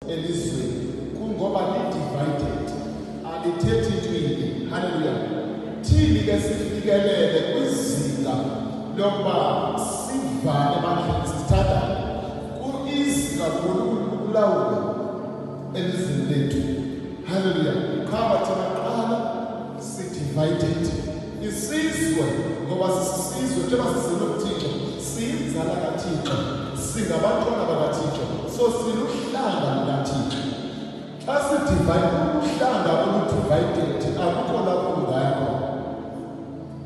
Elizweni kungoba li-divided, alithethi ntwini. Haleluya. Thini ke sifikelele kwizinga lokuba sivane ebandleni, sithandane? Ku-easy kakhulu ukulawula elizweni lethu. Haleluya. Qha thina qala si-divided isizwe, ngoba sisisizwe njengoba sizelwe kuThixo, siyinzala kaThixo, singabantwana bakaThixo, so siluhlanga lukaThixo. Xa si-divide, uhlanga olu-divided akukho lapho lungaya khona.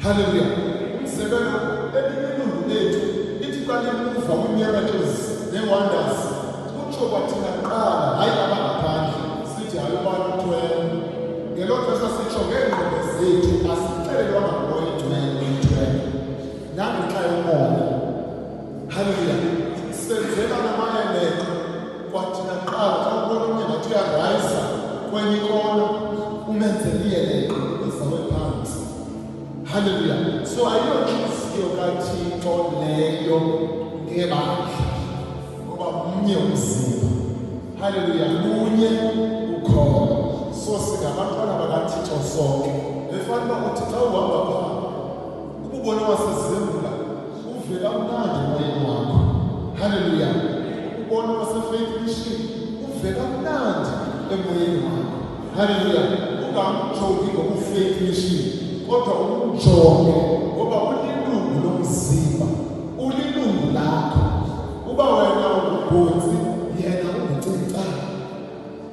Haleluya. Umzekelo, elinye ilungu lethu lithi xa limuva kwii-miracles nee-wonders, kutsho kwathina kuqala, hayi abangaphandle, sithi, "Hayi, ubani uthwele." Ngelo xesha sitsho ngeengqondo zethu, asixelelwanga nguMoya Ingcwele uthwele nangenxa yomoya. Haleluya. Senzela namayelenqe kwathina kuqala. Xa ubona omnye ngathi uyarayisa kwenye ikona, umenzele iyelenqe uzawe phantsi. Haleluya. So ayiyontliziyo kaThixo leyo ngebandla, ngoba mnye umzimba. Haleluya. Lunye ukholo. So singabantwana bakaThixo sonke. Efana uba uthi xa uhamba phaa ububona wasezembula, uve kamnandi emoyeni wakho. Haleluya. Ubona wase-Faith Mission, uve kamnandi emoyeni wakho. Haleluya. Ungamjongi ngobu-Faith Mission, kodwa umjonge ngoba ulilungu lomzimba, ulilungu lakho. Uba wena ungubhontsi, yena ungucincane.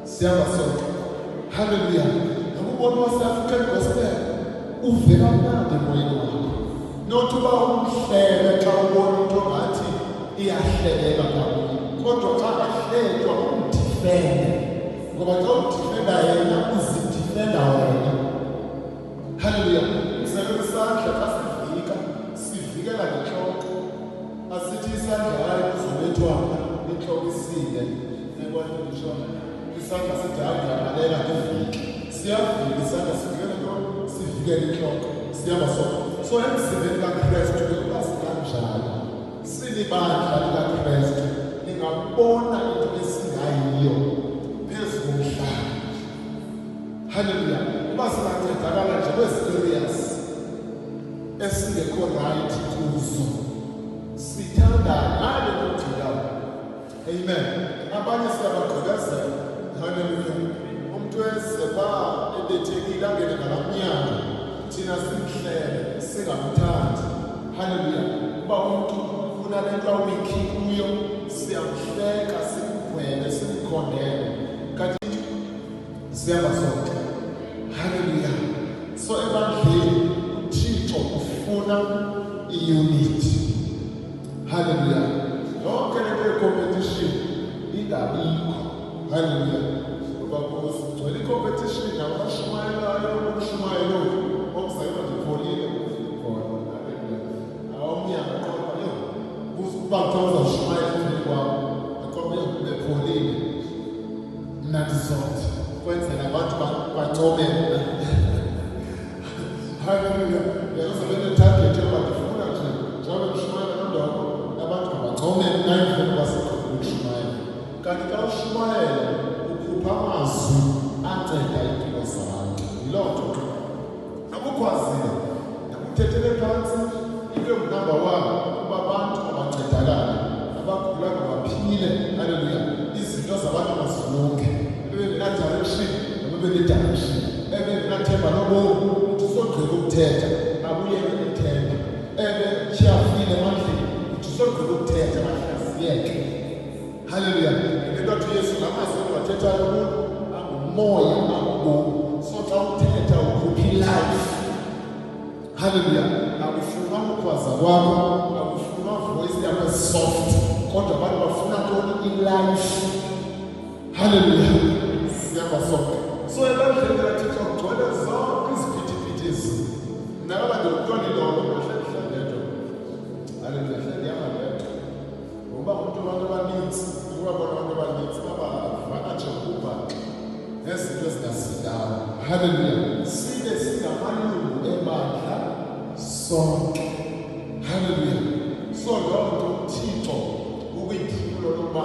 Siyaba sonke. Haleluya. Nakubona wase-African Gospel, uve kamnandi emoyeni wakho, not uba umhlebe xa ubona into ngathi iyahlebeka ngakuye, kodwa xa ehletywa um-defende, ngoba xa u-defenda yena, uzi-defenda wena. Haleluya. Umzekelo, isandla xa sivika, sivikela ngentloko. Asithi isandla, "Hayi, kuzobethwana," intloko isile. Yayibona into nditsho? Isandla sithi, "Hayi, ndiyabaleka, ndivike." Siyavika isandla. Sivikele ntoni? Sivikele intloko. Sihamba sonke. So emzimbeni kaKrestu ke uba sikanjalo, silibandla likaKrestu, ningabona into esingayiyo phezu komhlaba. Haleluya. Uba singancedakala nje kwezi areas esingekho right kuzo, sithandane ngale kugcina. Amen. Abanye siyabagqibezela. Haleluya. Umntu eze phaa ebethekile, angene ngalaa mnyango, thina simhlele, singamthandi. Haleluya. Uba umntu unale nto awikhi kuyo, siyamhleka, simgwebe, simkhondele, kanti sihamba sonke. Haleluya. So ebandleni uThixo ufuna i-unity. Haleluya. Yonke le nto ye-competition ingabikho. Haleluya. Ngoba kugcwele i-competition nabashumayelayo, ukushumayela okuzayona ndipholile khona. Haleluya. Awumnyango qonda yo uba kuthiwa uzawushumayela emveni kwam, aqonda yo bepholile, mna ndizothi kwenzela abantu bancome mna. Haleluya. Yena uzobe ne-target yoba ndifuna nje njengoba ndishumayela nondogo, abantu mabancome mna emveni kwasigqiba ukushumayela. Kanti xa ushumayela ukhupha amazwi anceda iimpilo zabantu. Yiloo nto ke nakukhwazile, nakuthethele phantsi, into engu-number one kuba abantu mabancedakale, abagula mabaphile. Haleluya. Izinto zabantu mazilunge, bebengena-direction nababe ne-direction, ebengenathemba lobomi, uthi usogqiba ukuthetha abuyele nethemba, ebetyhafile emandleni, uthi usogqiba ukuthetha bahlaziyeke. Haleluya. Into athi uYesu, ngamazwi endiwathethayo kuno angumoya, angubomi. So xa uthetha ukhupha i-life. Haleluya. Akufunwa ukukhwaza kwakho, akufunwa voice yakho soft, kodwa abantu bafuna ntoni? I-life. Haleluya. Sihamba sonke. So ebandleni likaThixo kugcwele zonke iziphithiphithi ezi. Mna kaba ndingumntwana ilolo, kahle ndihlala ndedwa. Haleluya. Hlala ndihamba ndedwa, ngoba umntu abantu abanintsi, ukubabona abantu abanintsi babavana nje ngokubhaxa nezinto ezingasindawo. Haleluya. Sibe singamalungu ebandla sonke. Haleluya. So loo nto uThixo ukwiphulo lokuba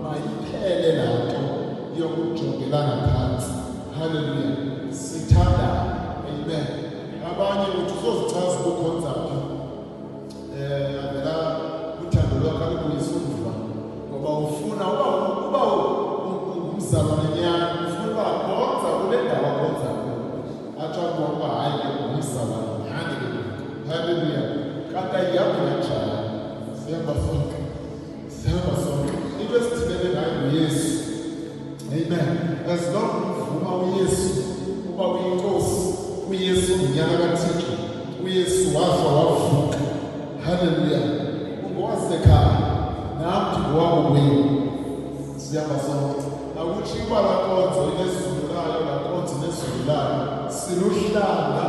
mayiphele laa nto. Ukujongelana phantsi. Haleluya. Sithandane. Amen. Abanye uthi uzozichaza ukukhonza phi. Avela uthando lwakho alubuyisa umva. Ngoba ufuna uba ungumzalwane nyani, ufuna uba khonza kule ndawo akhonza kuyo. Atsho akubona uba hayi ke ngumzalwane nyani ke. Haleluya. Kanti ayihambi kanjalo. Sihamba sonke. Sihamba sonke. Into esidibene nayo nguYesu. Amen. As long uvuma uYesu uba uyinkosi, uYesu ngunyana kaThixo, uYesu wafa wavuka. Haleluya. Ungowasekhaya, nam ndingowakokwenu. Sihamba sonke. Akutsho uba laa nkonzo inezulu layo, laa nkonzo inezulu layo. Siluhlanga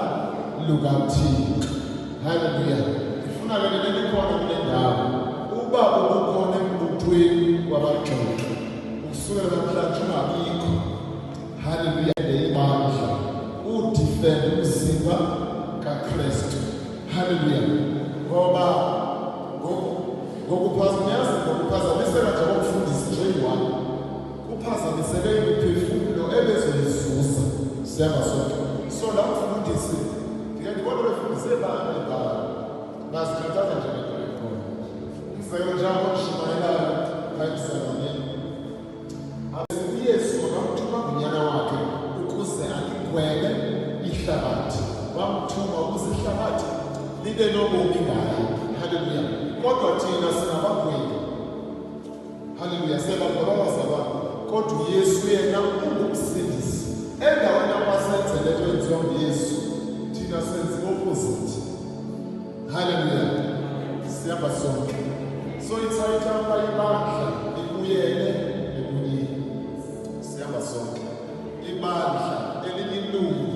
lukaThixo. Haleluya. Ndifuna ke nina nikhona kule ndawo. Uba ubukhona embuthweni wabagxeki, ukusukela namhlanje ungabikho. Haleluya. Ibandla udifende umzimba kaKristu. Haleluya. Ngoba ngokuphazamiseka nje komfundisi nje yi-one, kuphazamiseke imiphefumlo ebezoyizuza. Sihamba sonke. So la mfundisi ndike ndibone befundise bani bani bazikhathaza nje ngento ekhona. Umzekelo njengoba ndishumayelayo phaa emzalwaneni, uYesu wakamthuma ngunyana wakhe ukuze aligwebe ihlabathi. Wamthuma ukuze ihlabathi libe nobomi ngaye. Haleluya. Kodwa thina singabagwebi. Haleluya. Siyabagweba abazalwane. Kodwa uYesu yena ungumsindisi. Endaweni yokuba senze le nto yenziwa nguYesu, thina senza i-opposite. Haleluya. Sihamba sonke. So ithayitha uba ibandla libuyele ebunyeni. Sihamba sonke. Ibandla elinye ilungu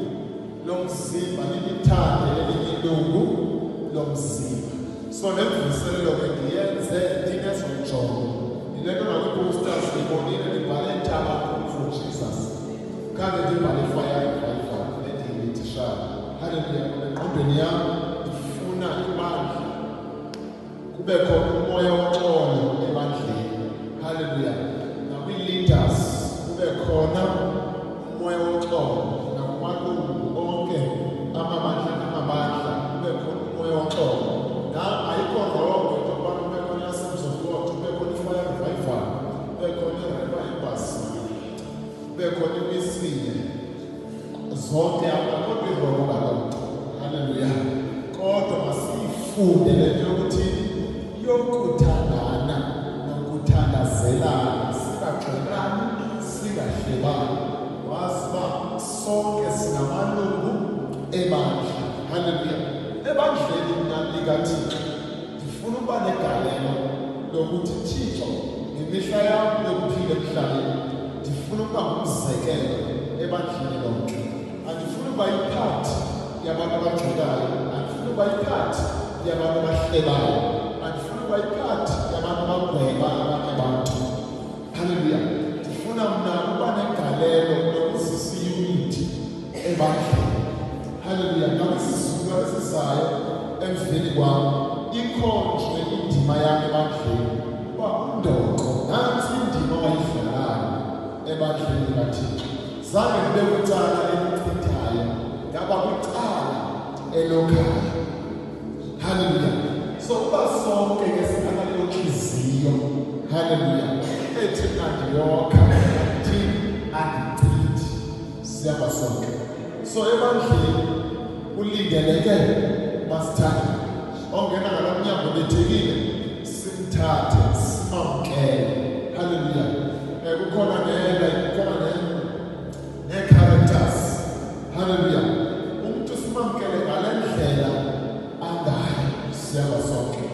lomzimba lilithande elinye ilungu lomzimba. So le mvuselelo ke ndiyenze ndinezo njongo. Yile nto nakwii-posters ndibonile ndibhale Ntaba for Jesus. Khange ndibhale Fire Revival endiyilithishayo. Haleluya. Engqondweni yam ndifuna ibandla kube khona umoya woxolo ebandleni. Haleluya. Nakwii-leaders kube khona umoya woxolo, nakumalungu onke amabandla ngamabandla kube khona umoya woxolo. Na ayikho wrong into yokubana kube khona i-Assemblies of God, kube khona i-Fire Revival, kube khona i-Rhema Embassy, kube khona iWesile. Zonke akukho nto i-wrong ngaloo nto. Haleluya. Kodwa masiyifunde le nto yokuthi yokuthandana nokuthandazelana, singagxekani, singahlebani. Wazi uba sonke singamalungu ebandla. Haleluya. Ebandleni mna likaThixo ndifuna ukuba negalelo lokuthi Thixo, ngemihla yam yokuphila emhlabeni ndifuna ukuba ngumzekelo ebandleni lonke. Andifuni ukuba yiphathi yabantu abagxekayo, andifuni ukuba yiphathi yabantu abahlebayo, andifuni ukuba yiphathi yabantu abagweba abanye abantu. Haleluya. Ndifuna mna ukuba negalelo lokuzisa i-unity ebandleni. Haleluya. Nakwisizukulwane esizayo emveni kwam ikhonjwe indima yam ebandleni, uba uNdoko nantsi indima wayidlalayo ebandleni likaThixo. Zange ndibe kwicala elichithayo, ndaba kwicala elokhayo. Haleluya. So uba sonke ke singanaleyo ntliziyo, haleluya, ethi mna ndiyokha, andithi andichithi, sihamba sonke. So ebandleni kulindeleke masithandane. Ongena ngalaa mnyango bethekile simthathe simamkele. Haleluya. Kukhona kukhona nee-characters. Haleluya. Umntu simamkele ngale ndlela angayo. Sihamba sonke.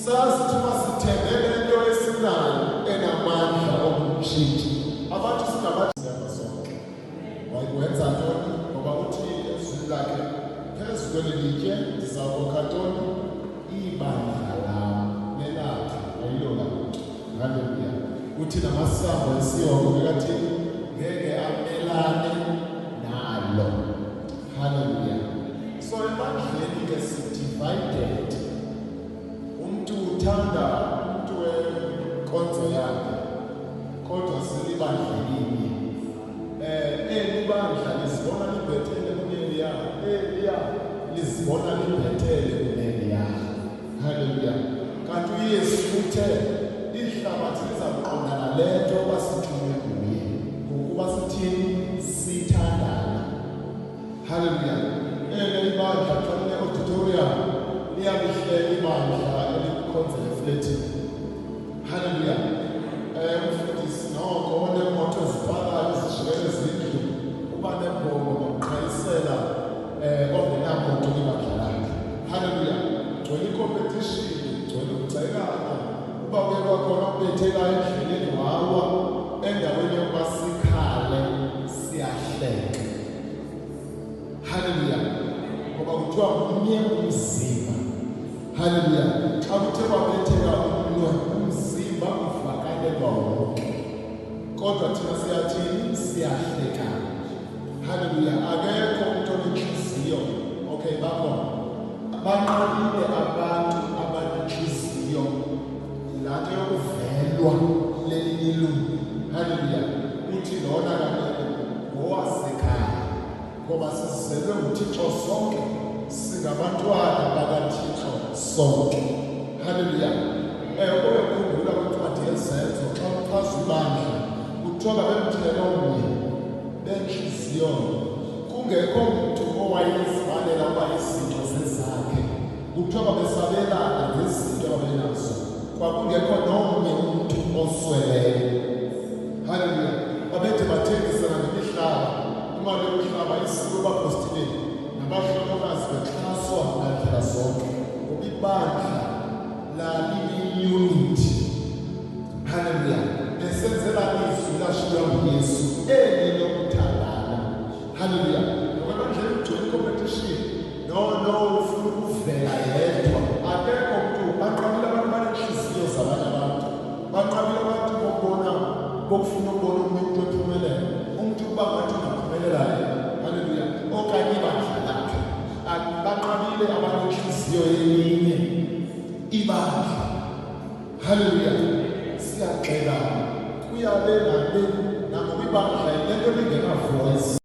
Sazi ukuthi masithembe le nto esinayo enamandla okumtshintsha. Abantu singabantu, sihamba sonke. Wenza ntoni? Ngoba uthi ezwini lakhe, phezu kweli litye ndiza kwakha ntoni? Ibandla lam. Lelakhe, ayilo lamntu. Haleluya. Uthi namasango esihogo bekathini? Ngeke amelane nalo. Haleluya. So ebandleni ke si-divided. Umntu uthanda umntu wenkonzo yakhe, kodwa silibandla elinye. Lizibona libhetele kuneliya. Haleluya. Kanti uYesu uthe ihlabathi liza kuqonda ngale nto uba sithunywe nguye, ngokuba sithini? Sithandana. Haleluya. Ele ibandla xa line-auditorium liyalihleka ibandla elikhonzela efletini. Haleluya. Umfundisi noko oneemoto ezifanayo ezijikeleza indlu uba nembongo ngokuqhayisela ongenamoto kwibandla lakhe. Haleluya. Gcwele i-competition, gcwele ukugcekana. Uba kuye kwakhona okubethekayo endleleni wawa, endaweni yokuba sikhale siyahleka. Haleluya. Ngoba kuthiwa mnye umzimba. Haleluya. Xa kuthe kwabetheka umnwe, umzimba uvakalelwa wonke. Kodwa thina siyathini? Siyahlekana. Haleluya. Akekho umuntu onenhliziyo. Okay, bakhona. Banqabile abantu abanenhliziyo laa nto yokuvelwa lelinye ilungu. Haleluya. Uthi lona kanene ngowasekhaya. Ngoba sizelwe nguThixo sonke, singabantwana bakaThixo sonke. Haleluya. Ukukhumbula kwincwadi yeZenzo xa kuchazwa ibandla, kuthiwa babemthelo mnye, bentliziyo, kungekho mntu owayezibalela uba izinto zezakhe. Kuthiwa babesabelana ngezinto ababenazo, kwakungekho nomnye umntu osweleyo. Haleluya. Babede bathengisana ngemihlaba, imali yomhlaba isiwe ebapostileni, nabahlolokazi bexhaswa ngandlela zonke, ngoba ibandla laline-unity. Haleluya. Besenzela izwi lashiywa nguYesu eli lokuthandana. Haleluya. Ngoba ebandleni kugcwele i-competition, no ufuna ukuvela yedwa. Akekho mntu. Banqabile abantu banenhliziyo zabanye abantu. Banqabile abantu bokubona, bokufuna ukubona umuntu ephumelela. Umuntu kuba ngathi ungaphumelela yena. Haleluya. Okanye ibandla lakhe. Banqabile abanenhliziyo yelinye ibandla. Haleluya. Siyagxekana. Kuyabe nabe nangoba ibandla le nto lingena voice.